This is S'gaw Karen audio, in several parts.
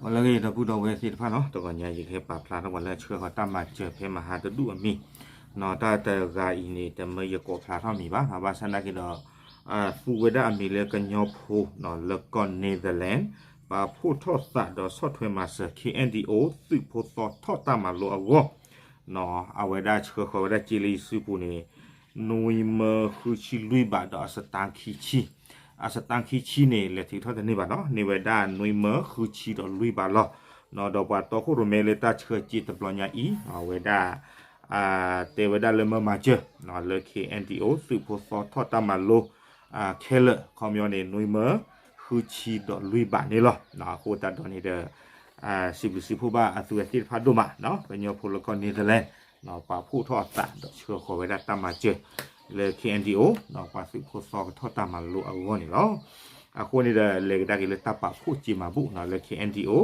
ပှၤလၢအဂ့ၤ ဒီပုၢ်ဒီဝဲၢ်သ့ၣ်တဖၣ်နီၤ, တဂီၤညါယကဟဲပာ်ဖျါထီၣ်ပှၤလၢအဆှၢဃီၤတၢ်မၤစၢၤဖဲမဟါတဒူၣ်အမံၤ, နီၤ တၢ်တဂၤအံၤန့ၣ် တမၢယကိးဖျါထီၣ်မံၤဘၣ်နီၤ, ဘၣ်ဆၣ်နာ်က့ဒီး သူဝဲဒၣ်အမံၤလၢကညီဖိနီၤ လၢကီၢ် Netherlands ပာ်ဖှိၣ်ထီၣ်သးဒီးဆီၣ်ထွဲမၤစၢၤ K N D O သုးဖိသီထီၣ်တၢ်မၤလိအဂီၢ် အဝဲဒၣ်ဆှၢဃီၤဝဲဒၣ်စ့လၢယစုပူၤန့ၣ် နွံမၢဃုဆံလွံၢ်ဘးဒီးအစတါခံဆံ, အစတါခံဆံန့ၣ် လဲၤထုးထီၣ်တန့ၢ်ဘၣ်နီၤ, န့ၢ်ဝဲဒၣ်နွံမၢဃုဆံဒီးလွံၢ်ဘးလီၤ. ဒီးပှၤတီခိၣ်ရိၣ်မဲလၢတၢ်ဆှၢစ့တဘျီညါအံၤ အဝဲဒၣ် တဲဝဲဒၣ်လၢမၢမၤစၢၤ လၢ K N D O သုးဖိသီထီၣ်တၢ်မၤလိ ခဲလၢာ် ခီပညီန့ၣ် နွံမၢဃုဆံဒီးလွံၢ်ဘးန့ၣ်လီၤ. အဃိသတးဒီးန့ၣ်ဒီး စံးဘျုးစံးဖှိၣ်ဘၣ်အသုဝဲသ့ၣ်တဖၣ်ဒိၣ်မးနီၤ, ကညီဖိလၢကီၢ် Netherlands ပာ်ဖှိၣ်ထီၣ်အသးဒီးဆှၢဃီၤဝဲဒၣ်တၢ်မၤစၢၤ လၢ K N D O ပှၤသုးဖိသီကထီၣ်တၢ်မၤလိအဂီၢ်န့ၣ်လီၤ. အဃိန့ၣ်ဒီး လဲၤကဒါက့ၤလၢတၢ်ပာ်ဖှိၣ်စ့မၤဘူၣ်နီၤ လၢ K N D O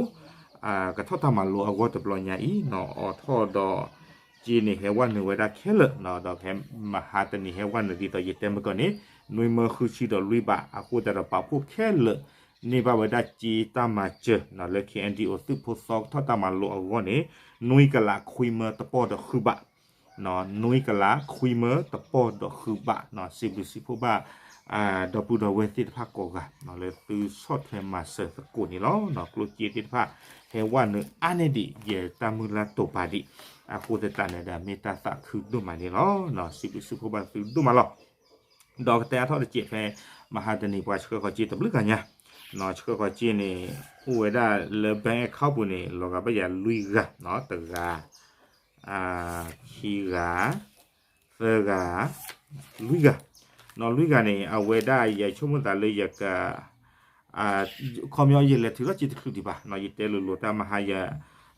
ကထီၣ်တၢ်မၤလိအဂီၢ်တဘျီညါအံၤနီၤ, အိးထီၣ်ဒီး စ့န့ၣ်ဟဲဝဲနုာ်ဝဲဒၣ်ခဲလၢာ်နီၤ, ဒီးဖဲမဟါတနံၤဟဲဝဲနုာ်ဒ်သိးယတဲမုၢ်ကီၢ်န့ၣ် နွံမၢဃုဆံဒီးလွံၢ်ဘး, အဃိသတးဒီးပာ်ဖှိၣ်ခဲလၢာ် န့ၢ်ဘၣ်ဝဲဒၣ်စ့တၢ်မၤစၢၤနီၤ လၢ K N D O သုးဖိသီကထီၣ်တၢ်မၤလိအဂီၢ်န့ၣ် နွံကလးခွံမၢတပီၢ်ဒီးဃုဘး နွံကလးခွံမၢတပီၢ်ဒီးဃုဘးနီၤ, စံးဘျုးစံးဖှိၣ်ဘၣ် ဒီပုၢ်ဒီဝဲၢ်သ့ၣ်တဖၣ်ကိးဂၤ လၢသုဆီၣ်ထွဲမၤစၢၤသကိးန့ၣ်လီၤ. ကျိၣ်စ့သ့ၣ်တဖၣ် ဟဲဝဲနုာ်အါန့ၢ်ဒံး ယတၢ်မုၢ်လၢ်တိာ်ပာ်ဒံး, အဃိသတးန့ၣ်ဒီး မ့ၢ်တၢ်သးခုဒိၣ်မးန့ၣ်လီၤ. စံးဘျုးစံးဖှိၣ်ဘၣ်သုဒိၣ်မးလီၤ. ဒီးကတဲအါထီၣ်တစဲးဖဲ မဟါတနံၤပှၤဆှၢဃီၤစ့တဘျုးဂၤညါ, ဆှၢဃီၤစ့န့ၣ် အိၣ်ဝဲဒၣ်လၢ bank account ပူၤန့ၣ် လီၤဂာ်ဘၣ်ယၤလွံၢ်ဂၤ, တဂၤ ခံဂၤ, သၢဂၤ, လွံၢ်ဂၤ, နီၤ လွံၢ်ဂၤန့ၣ် အဝဲဒၣ်ယဆိကမိၣ်သးလၢယက ခီပညီယလဲၤထုးထီၣ်စ့တချုးဒံးဘၣ်, ယတဲလိၤလိၤတၢ်မဟါယ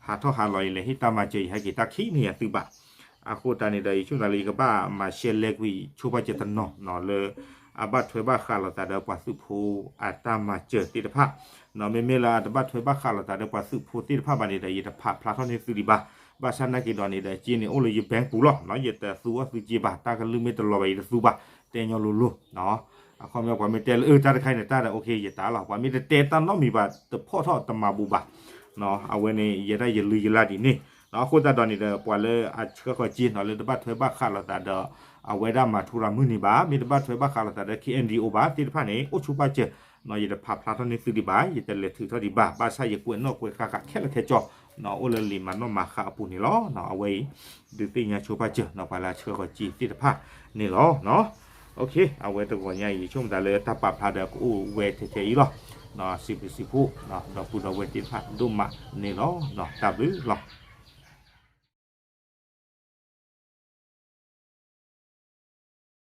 ဟးထီၣ်ဟးလီၤ ယလဲၤဟ့ၣ်တၢ်မၤစၢၤ ယဟဲက့ၤတၢ်ခံန့ၢ်ယၤသုဘၣ်. အဃိသတးန့ၣ်ဒီး ယဆိကမိၣ်သးလၢယကဘၣ်မၤရှဲလဲကွံာ်ဆိပာ်စၢၤတနီၤနီၤ လၢအဘၣ်ထွဲဘၣ်ဃးလိာ်သးဒီးပှၤသုးဖိအတၢ်မၤစၢၤသ့ၣ်တဖၣ်, မ့မ့ၢ်လၢအတဘၣ်ထွဲဘၣ်ဃးလိာ်သးဒီးပှၤသုးဖိသ့ၣ်တဖၣ်ဘၣ်န့ၣ်ဒီး ယတဖးဖျါထီၣ်န့ၢ်သုဒံးဘၣ်. ဘၣ်ဆၣ်နာ်က့ဒီးန့ၣ်ဒီး စ့န့ၣ်အိၣ်လၢယ bank ပူၤလီၤ, ယတသူအီၣ်သုစ့ဘၣ်, တၢ်ကလုၢ်မ့ၢ်တလီၤဘၣ် ယတသူဘၣ်, တဲညီလိၤလိၤ အခီပညီပှၤမ့ၢ်တဲလၢအၢ တၢ်တခါအံၤန့ၣ်တၢ်ဒီး okay ယတၢ်လီၤ, ပှၤမ့ၢ်တတဲတၢ်နီတမံၤဘၣ် တဖီၣ်ထီၣ်တမၤဘူးဘၣ်. အဝဲန့ၣ် ယဲဒၣ်ယလုၢ်ယလၢ်ဒ်န့ၣ်, အဃိသတးဒီးန့ၣ်ဒီး ပှၤလၢအဆှၢဃီၤစ့နီၤ လၢတဘၣ်ထွဲဘၣ်ဃးလိာ်သးဒီး အဝဲဒၣ်မၤထူရၤမုၢ်န့ၣ်ဘၣ်, မ့ၢ်တဘၣ်ထွဲဘၣ်ဃးလိာ်သးဒီး K N D O ဘၣ်သ့ၣ်တဖၣ်န့ၣ် အိၣ်ဆိပာ်စၢၤ, ယတဖးဖျါထီၣ်န့ၢ်သုဒံးဘၣ်, ယတလဲၤထုးထီၣ်ဒံးဘၣ်, ဘၣ်ဆၣ်ယကွဲးနီၣ်ကွဲးဃါဃးခဲလၢာ်ခဲဆ့ အိၣ်လၢလံာ်မၤနီၣ်မၤဃါအပူၤန့ၣ်လီၤ. အဝဲအံၤ ဒုးသ့ၣ်ညါဆိပာ်စၢၤ ပှၤလၢအဆှၢဃီၤစ့သ့ၣ်တဖၣ်န့ၣ်လီၤ. အဝဲတဂီၤညါအံၤ ယဆိကမိၣ်သးလၢတၢ်ပာ်ဖျါဒီးကအိၣ်ဝဲထဲထဲအံၤလီၤ. စံးဘျုးစံးဖှိၣ် ဒီပုၢ်ဒီဝဲၢ်သ့ၣ်တဖၣ်ဒိၣ်မးန့ၣ်လီၤ. တၢ်ဘျုးလီၤ.